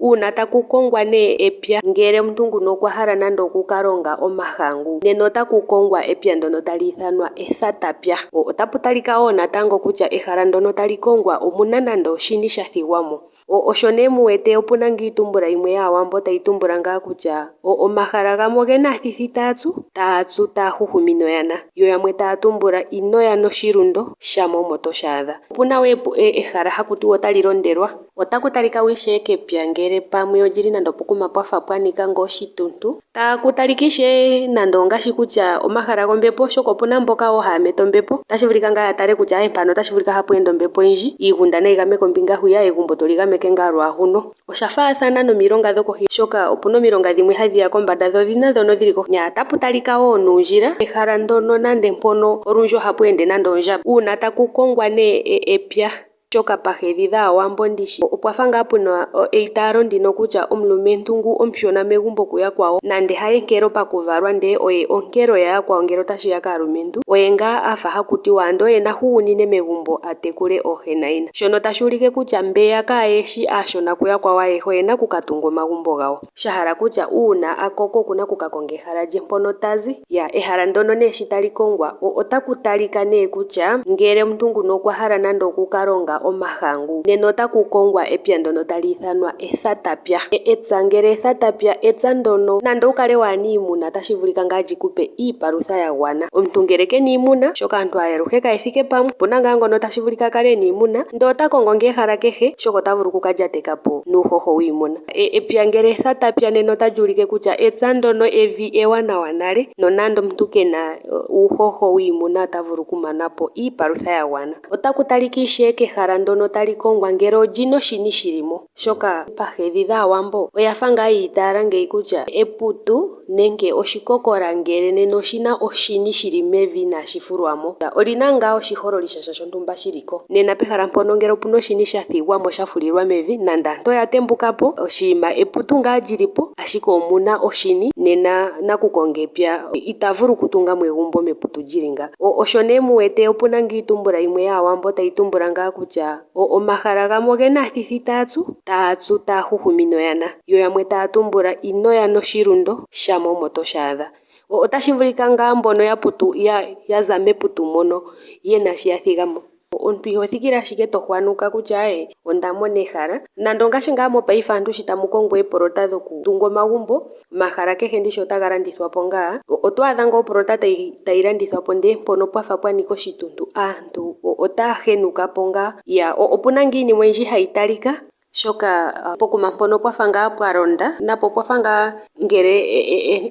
Uuna taku kongwa nee epya ngele omuntu nguno okwa hala nande oku ka longa omahangu nena otaku kongwa epya ndono tali ithanwa ethatapya. Otapu talika wo natango kutya ehala ndono tali kongwa omuna nande oshini sha thigwa mo. Osho nee mu wete opuna ngaa iitumbula yimwe yAawambo tayi tumbula ngaa kutya omahala gamwe ogena aathithi taya tsu, taya tsu taya huhumine oyana. Yo yamwe taya tumbula inoya noshilundo shamo omo toshi adha. Opuna wo ehala haku tiwa otali londelwa. Otaku talika wo ishewe kepya ngele pamwe olyi li nande opokuma pwafa pwa nika ngaa oshituntu. Taku talika ishewe nande ongaashi kutya omahala gombepo oshoka opuna mboka wo haya mete ombepo. Otashi vulika ngaa ya tale kutya aaye mpano otashi vulika hapu ende ombepo oyindji, iigunda nayi game kombinga hwiya, egumbo toli gameke ngaa lwaahuno. Osha faathana nomilonga dhokohi oshoka opuna omilonga dhimwe hadhi ya kombanda dho odhina ndhono dhili kohi. Otapu talika wo nuundjila, ehala ndono nande mpono olundji ohapu ende nande oondjamba. Uuna taku kongwa nee epya oshoka pahedhi dhAawambo ndishi opwa fa ngaa puna eitaalo ndino kutya omulumentu ngu omushona megumbo kuyakwawo nande haye nkelo pakuvalwa ndele oye onkelo yayakwawo ngele otashiya kaalumentu oye ngaa afa haku tiwa ando oye nahugunine megumbo a tekule oohe nayina. Shono tashi ulike kutya mbeya kaayeshi aashona kuyakwawo ayehe oyena oku ka tunga omagumbo gawo. Sha hala kutya uuna a koko okuna oku ka konga ehala lye mpono tazi. Ya, ehala ndono nee shi tali kongwa otaku talika nee kutya ngele omuntu nguno okwa hala nande oku ka longa omahangu nena otaku kongwa epya ndono tali ithanwa ethatapya. Epya ngele ethatapya epya ndono nande owu kale waana iimuna otashi vulika ngaa lyi kupe iipalutha ya gwana. Omuntu ngele kena iimuna oshoka aantu ayehe kaye thike pamwe, opuna ngaa ngono tashi vulika a kale ena iimuna ndele ota kongo ngaa ehala kehe oshoka ota vulu oku ka lyateka po nuuhoho wiimuna. Epya ngele ethatapya nena otali ulike kutya epya ndono evi ewanawa nale nonando omuntu kena uuhoho wiimuna ota vulu okumona po iipalutha ya gwana. Otaku talika ishewe kehala ndono tali kongwa ngele olina oshini shili mo oshoka pahedhi dhAawambo oya fa ngaa yi itaala ngeyi kutya eputu nenge oshikokola ngele nena oshina oshini shili mevi inaashi fulwa mo olina ngaa oshihololi shasha shontumba shili ko. Nena pehala mpono ngele opuna oshini sha thigwa mo sha fulilwa mevi nande aantu oya tembuka po oshinima eputu ngaa lili po ashike omuna oshini nena nakukonga epya ita vulu okutunga mo egumbo meputu lyili nga. Osho nee mu wete opuna ngaa iitumbula yimwe yAawambo tayi tumbula ngaa kutya omahala gamwe ogena aathithi taya tsu, taya tsu taya huhumine oyana. Yo yamwe taya tumbula inoya noshilundo shamo omo toshi adha. Otashi vulika ngaa mbono ya za meputu mono yena shi ya thiga mo. Omuntu iho thikile ashike to hwanuka kutya aye onda mona ehala. Nande ongaashi ngaa mopaife aantu shi tamu kongo oopolota dhokutunga omagumbo, omahala kehe ndishi otaga landithwa po ngaa. Oto adha ngaa opolota tayi landithwa po ndele mpono pwafa pwa nika oshituntu aantu otaya henuka po ngaa. Opuna ngaa iinima oyindji hayi talika oshoka pokuma mpono pwafa ngaa pwa londa napo pwafa ngaa ngele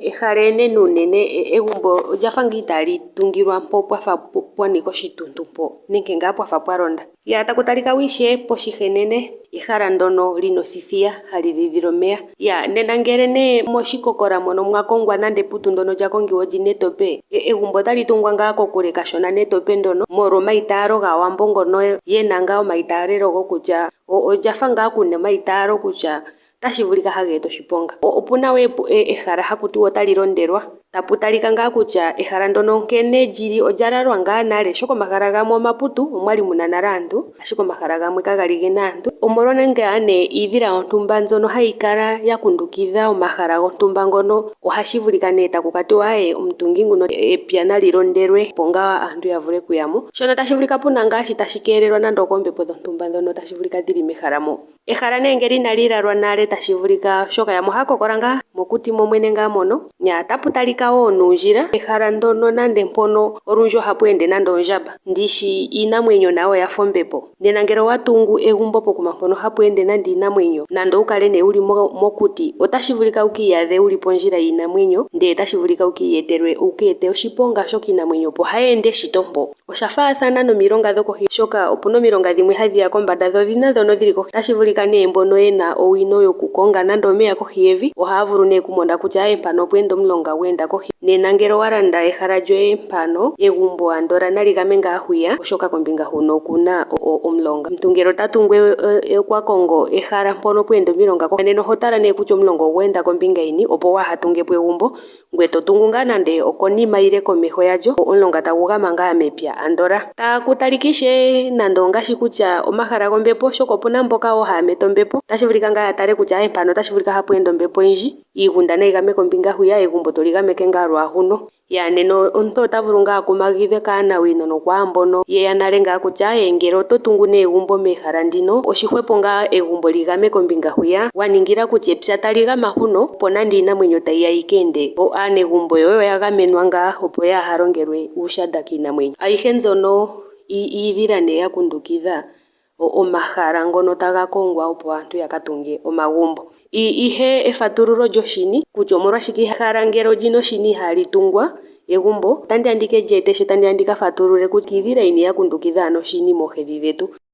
ehala enene unene egumbo olyafa ngaa itaali tungilwa mpo pwafa pwa nika oshituntu mpo nenge ngaa pwafa pwa londa. Ya taku talika wo ishewe poshihenene ehala ndono lina othithiya hali dhidhile omeya. Ya nena ngele nee moshikokola mono mwa kongwa nande eputu ndono lya kongiwa olina etope, egumbo otali tungwa ngaa kokule kashona netope ndono molwa omaitaalo gAawambo ngono yena ngaa omaitaalelo gokutya olya fa ngaa kuna omaitaalo kutya otashi vulika haga eta oshiponga. Opuna wo ehala haku tiwa otali londelwa, tapu talika ngaa kutya ehala ndono nkene lyili olya lalwa ngaa nale, oshoka omahala gamwe omaputu omwali muna nale aantu, ashike omahala gamwe kagali gena aantu. Omolwa ngaa nee iidhila yontumba mbyono hayi kala ya kundukidha omahala gontumba ngono, ohashi vulika nee taku ka tiwa aaye omutungi nguno epya nali londelwe opo ngaa aantu ya vule okuya mo. Shono tashi vulika puna ngaa shi tashi keelelwa nande okoombepo dhontumba ndhono tashi vulika dhili mehala mo. Ehala nee ngele inali lalwa nale tashi vulika oshoka yamwe ohaya kokola ngaa mokuti momwene ngaa mono. Otapu talika wo nuundjila, ehala ndono nande mpono olundji ohapu ende nande oondjamba ndishi iinamwenyo nayo oyafa ombepo. Nena ngele owa tungu egumbo pokuma mpono hapu ende nande iinamwenyo nande owu kale nee wuli mokuti otashi vulika wuki iyadhe wuli pondjila yiinamwenyo ndele tashi vulika wuki ete oshiponga oshoka iinamwenyo opo hayi ende shito mpo. Osha faathana nomilonga dhokohi oshoka opuna omilonga dhimwe hadhi ya kombanda dho odhina ndhono dhili kohi. Otashi vulika nee mbono yena owino yokukonga nande omeya kohi yevi ohaya vulu nee okumona kutya aaye mpano opwa enda omulonga gwa enda kohi. Nena ngele owa landa ehala lyoye mpano, egumbo andola nali game ngaa hwiya, oshoka kombinga huno okuna omulonga. Omuntu ngele ota tungu okwa kongo ehala mpono pweenda omilonga, nena oho tala nee kutya omulonga ogweenda kombinga yini, opo waaha tunge po egumbo, ngoye to tungu ngaa nande okonima ile komeho yalyo, omulonga tagu gama ngaa mepya andola. Taku talika ishewe nande ongaashi kutya omahala gombepo, oshoka opuna mboka wo haya mete ombepo, otashi vulika ngaa ya tale kutya aaye mpano otashi vulika hapu ende ombepo oyindji, iigunda nayi game kombinga hwiya, egumbo toli gameke ngaa lwaahuno. Ya nena omuntu ota vulu ngaa akumagidhe kaanawino nokwaambono yeya nale ngaa kutya aaye ngele oto tungu nee egumbo mehala ndino oshihwepo ngaa egumbo li game kombinga hwiya wa ningila kutya epya tali gama huno opo nande iinamwenyo tayi ya yi ka ende aanegumbo yoye oya gamenwa ngaa opo yaaha longelwe uushada kiinamwenyo. Ayihe mbyono iidhila nee ya kundukidha omahala ngono taga kongwa opo aantu ya ka tunge omagumbo. Ihe efatululo lyoshini kutya omolwashike ehala ngele olina oshini ihaali tungwa egumbo, otandi ya ndike li ete sho tandi ya ndika fatulule kutya iidhila yini ya kundukidha ano oshini moohedhi dhetu.